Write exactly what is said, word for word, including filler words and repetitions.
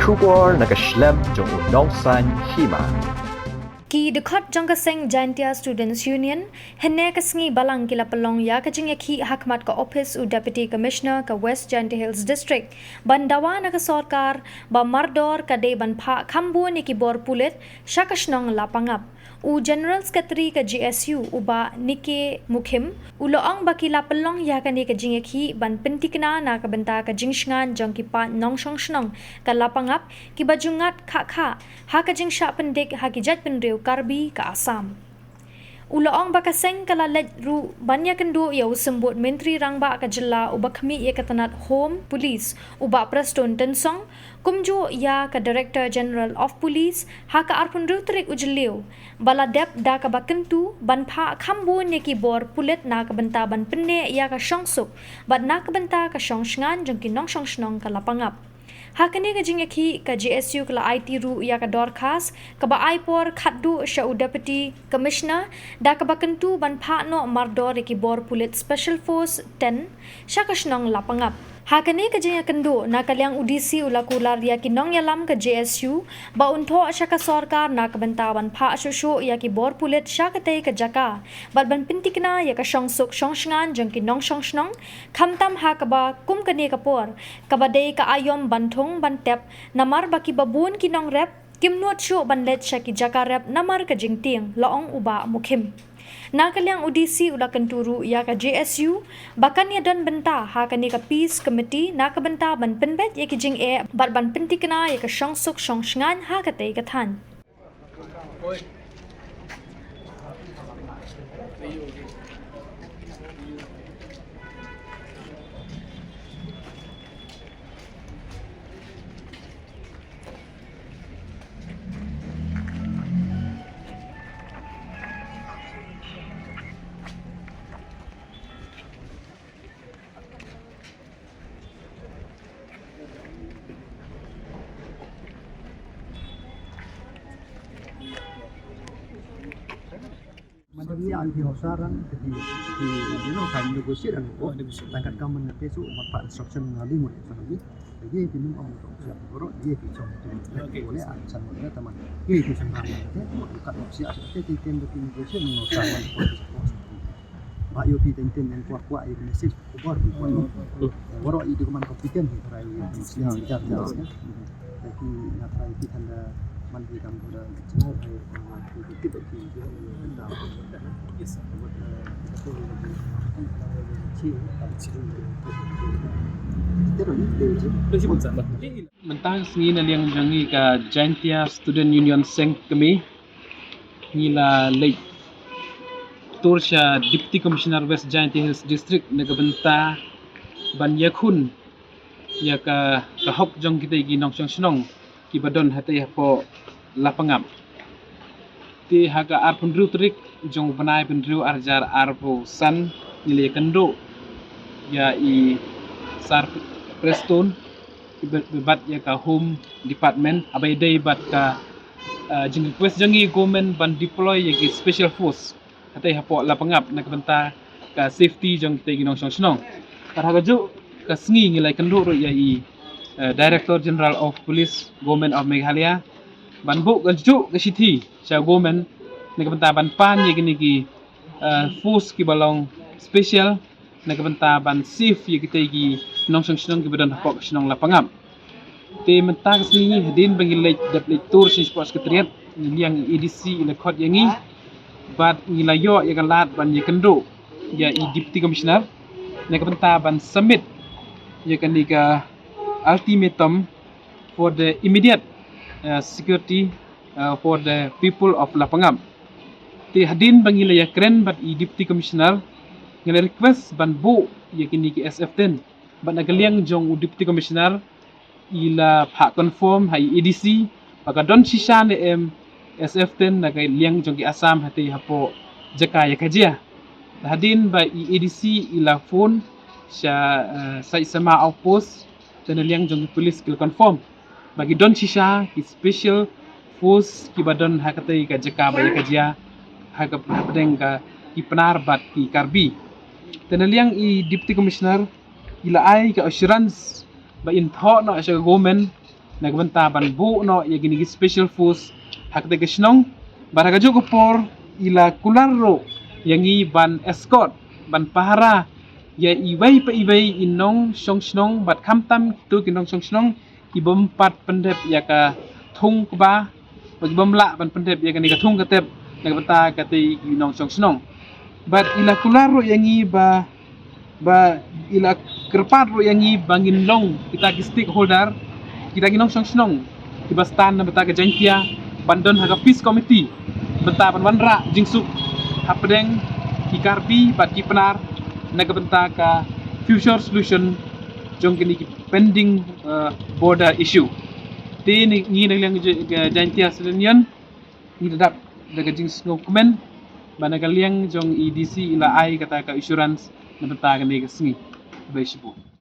Khubor na ka shlem jong u nongsan hima. Ki dkhot jong ka seng Jaintia Students Union hynne ka sngi balang ki la pynlong ïa ka jingïakhih ha khmat ka ophis u Deputy Commissioner ka West Jaintia Hills District ban dawa na ka sorkar ba mardor ka dei ban phah kham bun ïa ki bor pulit sha ka shnong Lapangap. U General Secretary ka J S U u Bah Nike Mukhim u la ong ba ki la pynlong ïa kane ka jingïakhih ban pyntikna na ka bynta ka jingshngain jong ki paid nongshong shnong ka Lapangap kiba ju ngat khah khah ha ka jingshah pyndik ha ki jaitbynriew Karbi ka Assam. U la ong ba ka seng ka la leit ruh ban ïakynduh ïa u symbud Myntri Rangbah ka jylla uba khmih ïa ka tnat Home Police u Bah Prestone Tynsong, kumjuh ïa ka Director General of Police ha ka arphew hynriew tarik u Jylliew, ba la dep da kaba kyntu ban phah kham bun ïa ki bor pulit na ka bynta ban pynneh ïa ka shongsuk bad na ka bynta ka shongshngaiñ jong ki nongshong shnong ka Lapangap. Ha kane ka jingïakhih ka J S U ka la aiti ruh ïa ka dorkhas kaba ai por khatduh sha u Deputy Commissioner da kaba kyntu ban phah noh mardor ïa ki bor pulit Special Force ten sha ka shnong Lapangap. Ha kane ka jingïakynduh na ka liang u D C u la kular ïa ki nongïalam ka J S U ba un thoh sha ka sorkar na ka bynta ban phah shuh shuh ïa ki bor pulit sha katei ka jaka bad ban pyntikna ïa ka shongsuk shongshngaiñ jong ki nongshong shnong, khamtam ha kaba kum kane ka por kaba dei ka aïom ban thung ban tep namar ba kiba bun ki nongrep kim nud shuh ban leit sha ki jaka rep namar ka jingtieng, la ong u Bah Mukhim. Na ka liang u D C u la kyntu ruh ïa ka J S U ba kan ïadon bynta ha kane ka Peace Committee na ka bynta ban pynbeit ïa ki jingeh bad ban pyntikna ïa ka shongsuk shongshngaiñ ha katei ka thaiñ. Manda wi an ki hausa ran ki ki you know kan negotiate an ko. Tangkat kaman na pesu mat pa instruction na li mo sa li. Ye ki num am to sa ko ro ye ki chong. Boleh an san mo na taman. Ye ki san ran te mo ka no sia te ki tem de ki negotiate no sa man ko. Ba yo ki ten ten en kwa kwa ye ki message. Khubor, khubor. Waroh i dei man competent hi trai i sniaw i jar jar sniaw. Tapi na trai ki tanda man ki kam kuda jngai ai ki ki ki ki ki. Yes, sir. What, uh, what, uh, what, uh, chi, chi, chi. Mynta ka sngi na liang jong ngi ka Jaintia Student Union Seng Kmie, ngi la leit tur sha Deputy Commissioner West Jaintia Hills District na ka bynta ban ïakhun ïa ka, ka hok jong kitei ki nongshong shnong kiba don hatei hapoh Lapangap. Te ha ka arphew hynriew tarik jong u bnai hynriew arhajar arphew san ngi la ïakynduh ïa i Sir Prestone, bad, bad ïa ka Home Department, haba ïadei bad ka, uh, jing request jong i government ban deploy ïa ki special force hatei hapoh Lapangap na ka bynta ka safety jong kitei ki nongshong shnong. Bad ha kajuh ka sngi ngi la ïakynduh ruh ïa i, uh, Director General of Police, Government of Meghalaya, ban buh kajuh ka shithi sha government na ka bynta ban pan ïa kine ki, uh, force kiba long special na ka bynta ban safe ïa kitei ki nongshong shnong kiba don hapoh ka shnong Lapangap. Te mynta ka sngi hadien ba ngi leit dep leit tur sha Sports Secretariat, ngi liang i A D C i la khot ïa ngi bad ngi la ïoh ïa ka lad ban ïakynduh ïa i Deputy Commissioner na ka bynta ban submit ïa kane ka ultimatum for the immediate, uh, security, uh, for the people of Lapangap. Te hadien ba ngi la ïakren bad i Deputy Commissioner, ngi la request ban buh ïa kine ki S F ten. Bad na ka liang jong u Deputy Commissioner i la phah confirm ha i A D C ba ka don shisha ne em S F ten na ka liang jong ki Assam hatei hapoh jaka ïa ka jia. Hadien ba i A D C i la phone sha, eh, Saitsama outpost, te na liang jong ki police ki la confirm ba ki don shisha ki special force kiba don ha katei ka jaka ba ïa ka jia ha ka, hapdeng ka ki Pnar bad ki Karbi. Te na liang i Deputy Commissioner i la ai ka assurance ba in thoh noh sha ka government na ka bynta ban buh noh ïa kine ki special force ha kata ka shnong. Bad ha kajuh ka por i la kular ruh ïa ngi ban escort, ban pahara ïa iwei pa iwei i nongshong shnong, bad khamtam kito ki nongshong shnong ki bym pat pyndep ïa ka thung kba, bad ki bym lah ban pyndep ïa kane ka thung ka tep na ka bynta kata ki nongshong shnong. Bad i la kular ruh ïa ngi ba, ba i la kyrpad ruh ïa ngi ba ngin long kita ki stakeholder, kita ki nongshong shnong kiba stand na bynta ka Jaiñtia, ban don ha ka peace committee bynta ban wanrah jingsuk hapdeng ki Karbi bad ki Pnar na ka bynta ka future solution jong kine ki pending, uh, border issue. Te ngi na ka liang ka Jaiñtia Student Union ngi da dap da ka jingsngewkmen ba na ka liang jong i D C i la ai kata ka assurance na bynta kane ka sngi. Khublei shibun.